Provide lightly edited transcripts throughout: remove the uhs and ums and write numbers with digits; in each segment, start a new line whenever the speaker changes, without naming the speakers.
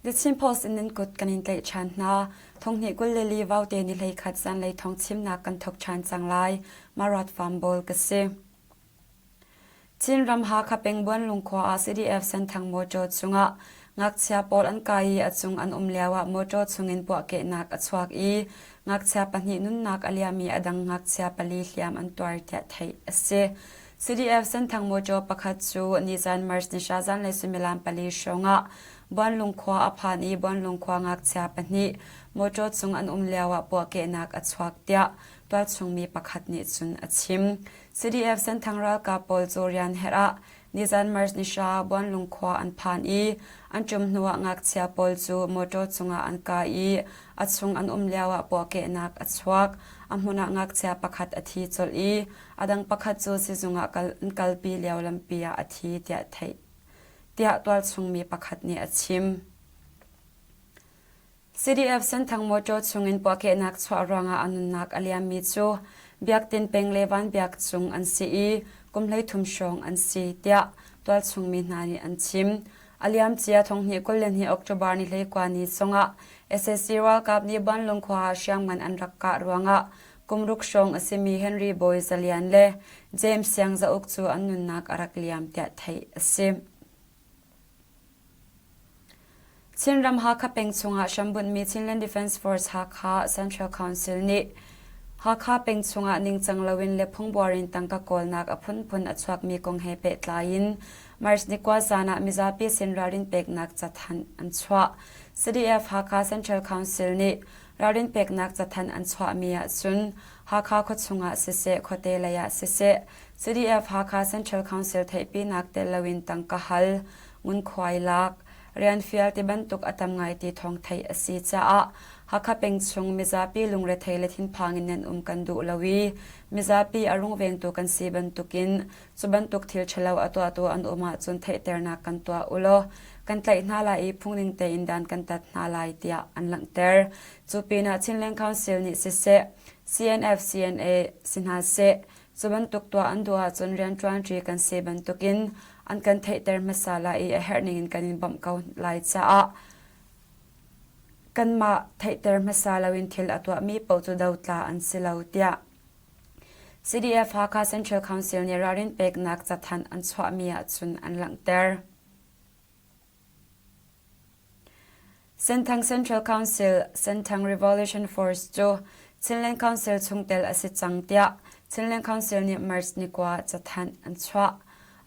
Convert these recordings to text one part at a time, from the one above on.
The Chin Post in nan kut kan in tlaih ṭhan hna. Thonghnih 24 vaute ni 11 zanlei thawng chimnak kan thawk ṭhan cang lai. Marat Farm ka si. Chinram Hakha peng Buanlung khua ah CDF Senthang mawṭaw cungah ngakchia pawl an kai i a cung an um lioah mawṭaw chungin puahkehnak a chuak i ngakchia pahnih nunnak a liam i a dang ngakchia pali hliam an tuar tiah theih a si. CDF Senthang mawṭaw pakhat cu nizan March ni hra zanlei suimilam pali hrawngah Buanlung khua a phan i Buanlung khua ngakchia pahnih mawṭaw cung an um lioah puahkehnak a chuak tiah tualchung mi pakhat nih cun a chim. CDF Senthang ralkap pawl cu rian herh ah nizan March ni hra Buanlung khua an phan i an ṭum hnuah ngakchia pawl cu mawṭaw cungah an kai i a chung an um lioah puahkehnak a chuak. A hmun ah ngakchia pakhat a thi colh i a dang pakhat cu sizung ah an kalpi lio lampi ah a thi tiah theih tiah tualchung mi pakhat nih a chim. CDF Senthang mawṭaw chungin puahkehnak chuah ruangah a nunnak a liammi cu Biak Tin Peng le Van Biak Cung an si i kum 13 hrawng an si, tiah tualchung mi hna nih an chim. A liamcia thonghnih 22 October ni 19 ni zongah sac ralkap nih Banlung khua ah hriamngan an rak kah ruangah kum ruk hrawng a simi Henry Bawi Za Lian le James Siang Za Uk cu an nunnak a rak liam tiah theih a si. Chinram Hakha peng chungah hrambunhmi Chinland Defence Force Hakha Central Council nih Hakha peng chungah ningcang loin le phungbuar in tangka kawlnak a phunphun a chuakmi kong he pehtlai in March ni kua zan ah mizapi sin ralrin peknak cathanh an chuah. CDF Hakha Central Council nih ralrin peknak cathanh an chuahmi ahcun Hakha khuachung ah siseh, khuate lei ah siseh CDF Hakha Central Council theihpinak tel loin tangka hal, ngunkhuai lak, rian fial tibantuk a tam ngai ti thawng theih a si caah Hakha peng chung mizapi lungrethei le thinphang in nan um kan duh lo i mizapi a rungvengtu kan si bantukin cu bantuk thil ṭhalo a tuahtu an um ahcun theihternak kan tuah u law kan tlaih hna lai i phungning tein dan kan tat hna lai tiah an langhter. Cu pinah Chinland Council nih siseh, CNF CNA si hna seh, Cu bantuk tuah an duh ahcun rianṭuanṭi kan si bantukin an kan theihter hmasa lai i a herh ningin kan in bawmh ko lai caah kanmah theihter hmasa loin thil a tuahmi paoh cu dotla an si lo tiah CDF Hakha Central Council nih ralrin peknak cathanh an chuahmi ahcun an langhter. Senthang Central Council, Senthang Revolution Force cu Chinland Council chungtel a si cang tiah Chinland Council nih March ni kua cathanh an chuah.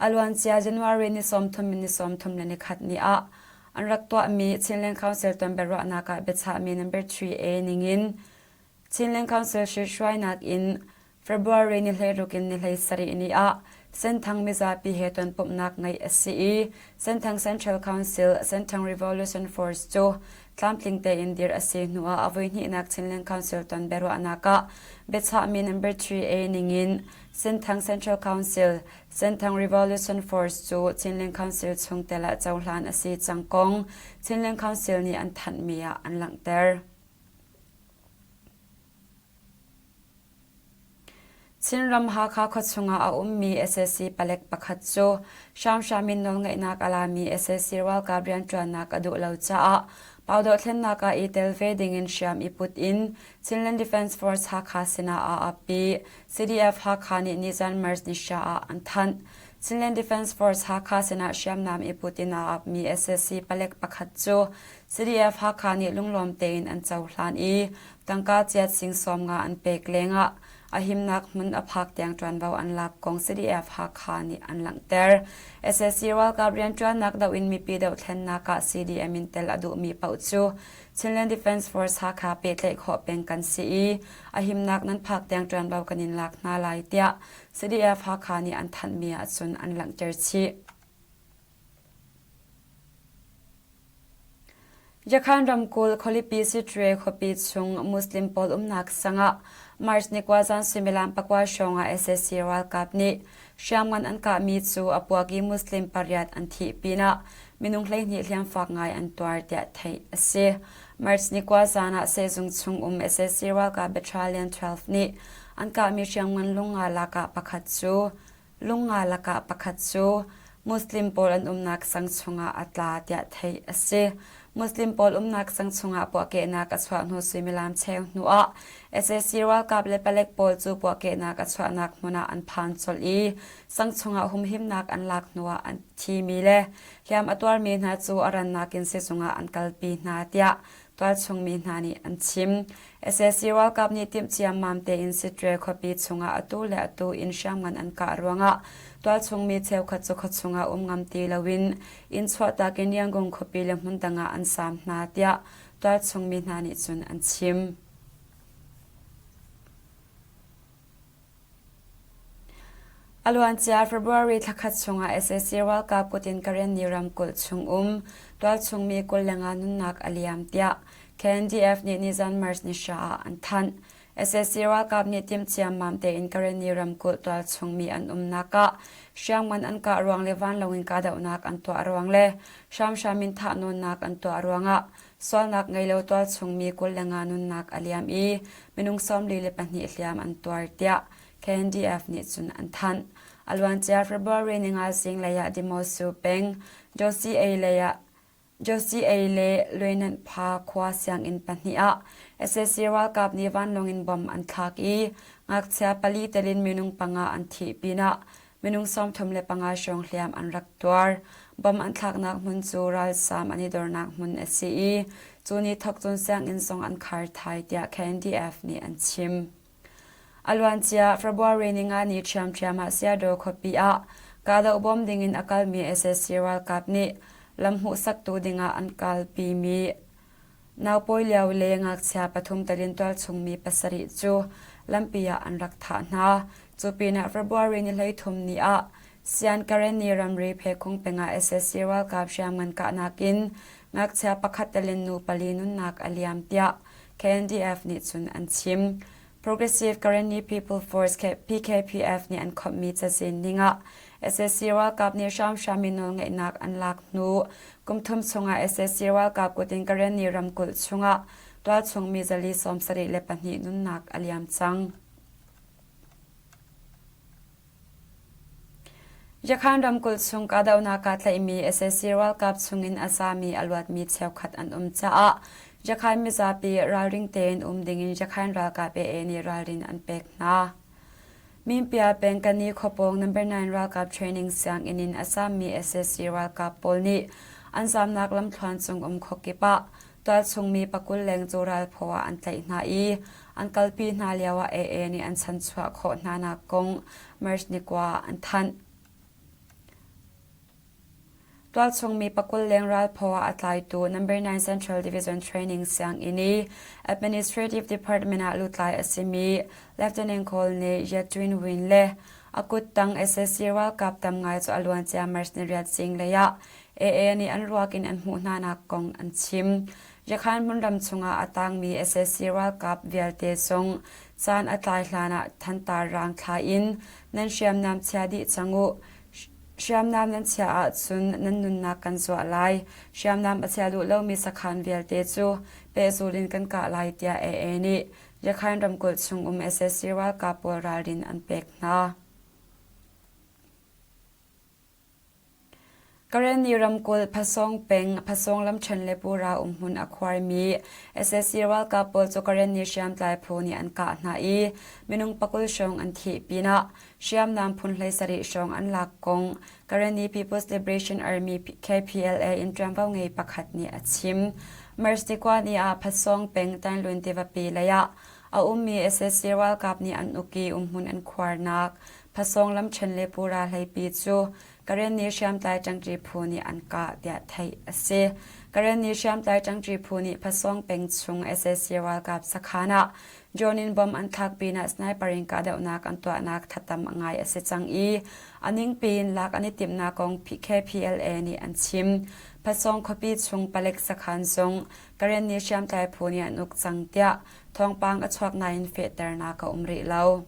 A luancia January ni 30 in ni 31 ni ah an rak tuahmi Chinland Council tonbiaruahnak ah biachahmi number 3A ningin Chinland Council hruainak in February ni 16 in ni 17 ni ah Senthang mizapi he tonpumhnak ngeih a si i Senthang Central Council, Senthang Revolution Force cu tlamtling tein dir a si hnuah a voihnihnak Chinland Council ton biaruahnak ah biachahmi number 3A ningin Senthang Central Council, Senthang Revolution Force cu Chinland Council chungtel ah cohlan a si cang kong Chinland Council nih an thanhmi ah an langhter. Chinram Hakha khuachung ah a ummi sac palek pakhat cu hramhram in nawlngeihnak a lami sac ralkap rianṭuannak a duh lo caah Paudoh thlennak ah i tel ve dingin hriam i put in Chinland Defence Force Hakha sinah aa ap i CDF Hakha nih nizan March ni hra ah an thanh. Chinland Defence Force Hakha sinah hriamnam i put in aa apmi sac palek pakhat cu CDF Hakha nih lunglawm tein an cohlan i tangka chiat sing 50 an pek lengah a himnak hmun a phak tiang ṭuanvo an lak kong CDF Hakha nih an langhter. SSC ralkap rianṭuannak doh in mipi dohthlennak ah CDM in tel a duhmi paoh cu Chinland Defence Force Hakha pehtlaih khawh peng kan si i a himnak nan phak tiang ṭuanvo kan in lak hna lai tiah CDF Hakha nih an thanhmi ahcun an langhter chih. Yakhan ramkulh khualipi Sittwe khuapi chung Muslim pawl umnak sang ah March ni kua zan suimilam pakua hrawng ah sac ralkap nih hriamngan an kahmi cu a puak i Muslim pariat an thih pinah minung 12 hliamfak ngai an tuar tiah theih a si. March ni kua zan ah sehzung chung um sac ralkap Battalion 12 nih an kahmi hriamngan lunga lakah pakhat cu Lunga lakah pakhat cu. Muslim pawl an umnak sang chungah a tla tiah theih a si. Muslim pawl umnak sang chungah puahkehnak a chuah hnu suimilam cheu hnuah sac ralkap le palek pawl cu puahkehnak a chuahnak hmun ah an phan colh i sang chungah humhimnak an lak hnuah an thimi le hliam a tuarmi hna cu a rannak in sizung ah an kalpi hna tiah tualchung mi hna nih an chim. Sac ralkap nih timh ciammam tein Sitre khuapi chungah atu le atu in hriamngan an kah ruangah tualchung mi cheukhat cu khuachung ah um ngam ti loin inn chuahtak in Yangon khuapi le hmundang ah an saam hna tiah tualchung mi hna nih cun an chim. A luancia February thlakhat chungah sac ralkap kut in Karenni ramkulh chungum tualchung mi 25 nunnak a liam tiah KNDF nih nizan March ni hra ah an thanh. Sac ralkap nih timh ciammam tein Karenni ramkulh tualchung mi an umnak ah hriamngan an kah ruang le vanlawng in kahdohnak an tuah ruang le hramhram in thahnawnnak an tuah ruangah sualnak ngei lo tualchung mi 25 nunnak a liam i minung 42 hliam an tuar tiah KNDF nih cun an thanh. A luancia February ninga zinglei ah Demosu peng Josie lei ah Josie le Luenan Pha khua sianginn pahnih ah sac ralkap nih vanlawng in bomb an thlak i ngakchia pali telin minung panga an thih pinah minung 35 hrawng hliam an rak tuar. Bomb an thlaknak hmun cu ralsam an i dornak hmun a si i cu ni thawk cun sianginn zong an khar thai tiah KNDF nih an chim. A luancia February ninga ni ṭhiamṭhiam ah Seattle khuapi ah kahdoh bawm dingin a kalmi sac ralkap nih lam hmuhsaktu dingah an kalpimi naupawi lio le ngakchia pathum telin tualchungmi pasarih cu lampi ah an rak thah hna. Cu pinah February ni 13 ni ah Sian Karenni ramri Phekhung peng ah sac ralkap hriamngan kahnak in ngakchia pakhat telin nu pali nunnak a liam tiah KNDF nih cun an chim. Progressive Karenni People Force PKPF nih an khawmhmi cazin ningah sac ralkap nih hramhram in nawlngeihnak an lak hnu kum thum chungah sac ralkap kut in Karenni ramkulh chungah tualchung mi 472 nunnak a liam cang. Yakhan ramkulh chung kahdohnak ah tlaihmi sac ralkap chungin a zami a luatmi cheukhat an um caah Yakhan mizapi ralring tein um dingin Yakhan ralkap AA nih ralrin an pek hna. Minpia peng Kani khuapawng number 9 ralkap training sianginn in a zammi sac ralkap pawl nih an zamnak lamthluan cung um khuakip ah Tualchung mi pakul leng cu ralphaw ah an tlaih hna i an kalpi hna lioah AA nih an chanchuah khawh hnanak kong March ni kua ah an thanh. Tualchung mi pakul leng ralphaw ah a tlaitu Number 9 Central Division Training sianginn i Administrative Department ah lutlai a simi Lieutenant Colonel Ye Twin Win le a kuttang sac ralkap tam ngai cu a luancia March ni riat zinglei ah AA nih an ruak in an hmuh hnanak kong an chim. Yakhan hmunram chungah a tangmi sac ralkap vialte zong caan a tlai hlanah thantar raang thla in nan hriamnam chia dih cang u. Hriamnam nan chia ahcun nan nunnak kan zuah lai. Hriamnam a chia duh lomi sakhan vialte cu pehzul in kan kah lai tiah AA nih Yakhain ramkulh chung um sac ralkap pawl ralrin an pek hna. Karenni ramkulh Phasawng peng Phasawng lamṭhen le Pura umhmun a khuarmi sac ralkap pawl cu Karenni hriamtlai phu nih an kah hna i minung pakul hrawng an thih pinah hriamnam phun 17 hrawng an lak kong Karenni People's Liberation Army KPLA in ṭuanvo ngei pakhat nih a chim. March ni kua ni ah Phasawng peng Tainlun tivapi lei ah a ummi sac ralkap nih an uk i umhmun an khuarnak Phasawng lamṭhen le Pura hleipi cu Karenni hriamtlai ṭangṭi phu nih an kah tiah theih a si. Karenni hriamtlai ṭangṭi phu nih Phasawng peng chung sac ralkap sakhan ah drone in bomb an thlak pinah sniper in kahdohnak an tuahnak thatam ngai a si cang i a ningpi in lak an i timhnak kong KPLA nih an chim. Phasawng khuapi chung palek sakhan zong Karenni hriamtlai phu nih an uk cang tiah thawngpang a chuak nain fehternak a um rih lo.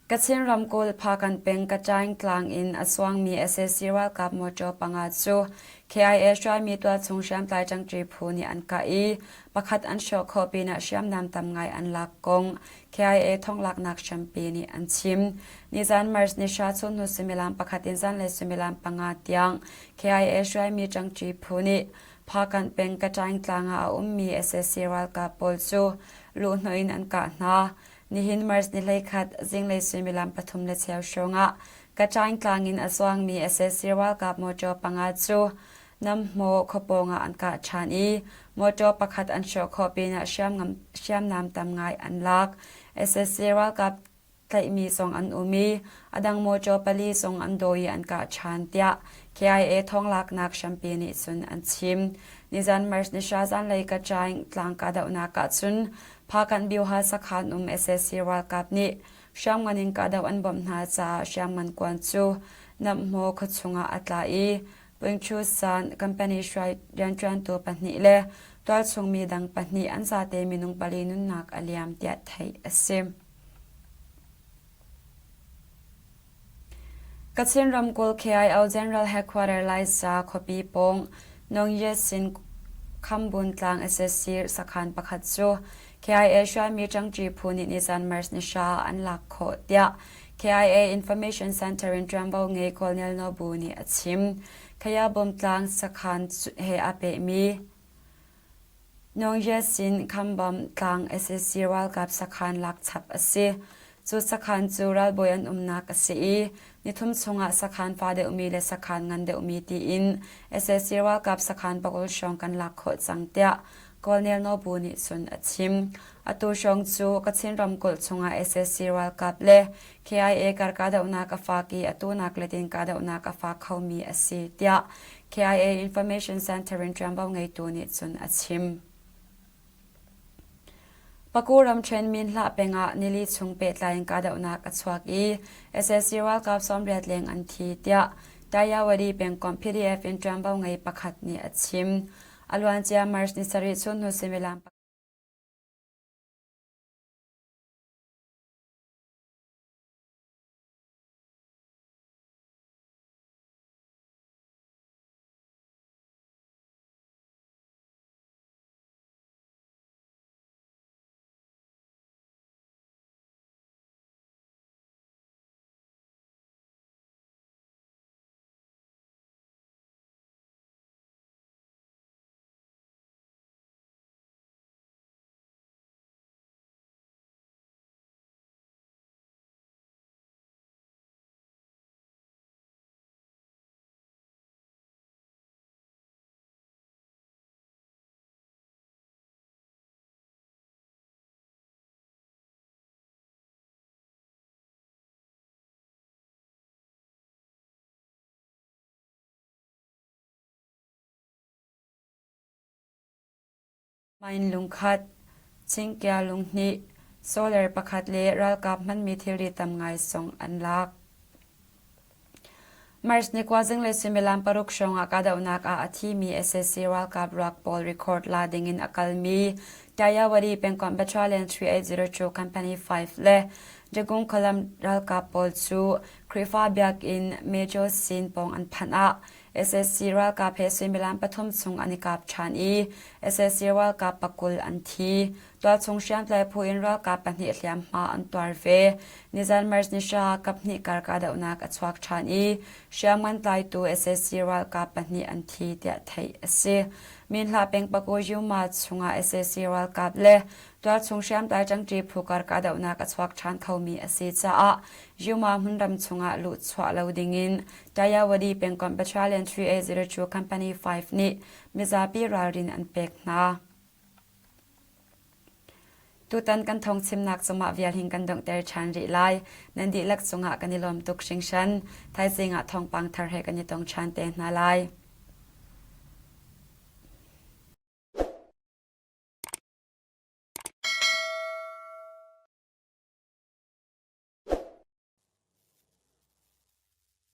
Kachin ramkulh Phakan peng Kachaing tlang in a suangmi sac ralkap mawṭaw panga cu KIA hruaimi tualchung hriamtlai ṭangṭi phu nih an kah i pakhat an hrawh khawh pinah hriamnam tam ngai an lak kong KIA thonglaknak hrampi nih an chim. Nizan March ni hra chun hnu suimilam pakhat in zanlei suimilam panga tiang KIA hruaimi ṭangṭi phu nih Phakan peng Kachaing tlang ah a ummi sac ralkap pawl cu luhhnawh in an kah hna. Nihin March ni 11 zinglei suimilam pathum le cheu hrawngah Kachaing tlang in a zuangmi sac ralkap mawṭaw panga cu Namhmaw khuapawng ah an kah ṭhan i mawṭaw pakhat an hrawh khawh pinah hriamnam tam ngai an lak. Sac ralkap tlaihmi zong an um i a dang mawṭaw pali zong an dawi i an kah ṭhan tiah KIA thawnglaknak hrampi nih cun an chim. Nizan March ni hra zanlei Kachaing tlang kahdohnak ah cun Phakanh Bioha sakhan um sac ralkap nih hriamngan in kahdoh an bawmh hna caah hriamngan kuan cu Namhmaw khuachung ah a tla i Pungchu San company hruai rianṭuantu pahnih le tualchung mi dang pahnih an zate minung pali nunnak a liam tiah theih a si. Kachin ramkulh KIO General Headquarter Laiza khuapi pawng Nongyesin Khambun tlang SSC sakhan pakhat cu KIA hruaimi ṭangṭi phu nih nizan March ni hra an lak khawh tiah KIA Information Center in ṭuanvo ngei Colonel Nobu nih a chim. Kaya Bawmtlang sakhan he aa pehmi Nongyesin Khambam tlang sac ralkap sakhan lak chap a si. Cu sakhan cu ralbawi an umnak a si i nithum chungah sakhan fa deuhmi le sakhan ngan deuhmi tiin sac ralkap sakhan pakul hrawng kan lak khawh cang tiah Colonel Nobu nih cun a chim. Atu hrawng cu Kachin ramkulh chungah sac ralkap le KIA kar kahdohnak a fak i atu nak letin kahdohnak a fak khomi a si tiah KIA Information Center in ṭuanvo ngeitu nih cun a chim. Paku ramṭhen Minhlah peng ah nili chung pehtlai in kahdohnak a chuak i sac ralkap 80 leng an thi tiah Tayawadi pengkomh PDF in ṭuanvo ngei pakhat nih a chim. A luancia March ni sarih chun hnu suimilam Main lungkhat, cingkia lunghnih, solar pakhat le ralkap hmanmi thilri tam ngai zong an lak. March ni kua zinglei suimilam paruk hrawng ah kahdohnak ah a thimi sac ralkap ruak pawl record la dingin a kalmi Tayawadi pengkomh Battalion 3802 Company 5 le Jagung Column ralkap pawl cu Khrihfa biakinn Major Sin pawng an phanh ah sac ralkap he suimilam pathum chung an i kap ṭhan i sac ralkap pakul an thi. Tualchung hriamtlai phu in ralkap pahnih hliamhma an tuar ve. Nizan March ni hra kaphnih kar kahdohnak a chuak ṭhan i hriamngan tlaitu sac ralkap pahnih an thi tiah theih a si. Minhla peng Paku Yuma chungah sac ralkap le tualchung hriamtlai ṭangṭi phu kar kahdohnak a chuak ṭhan khomi a si caah Yuma hmunram chungah luhchuah lo dingin Tayawadi pengkomh Battalion 3802 Company 5 nih mizapi ralrin an pek hna. Tutan kan thawngchimnak cungah vial hin kan donghter ṭhan rih lai. Nan dihlak cungah kan i lawm tuk hringhran. Thaizing ah thawngpang thar he kan i tong ṭhan te hna lai.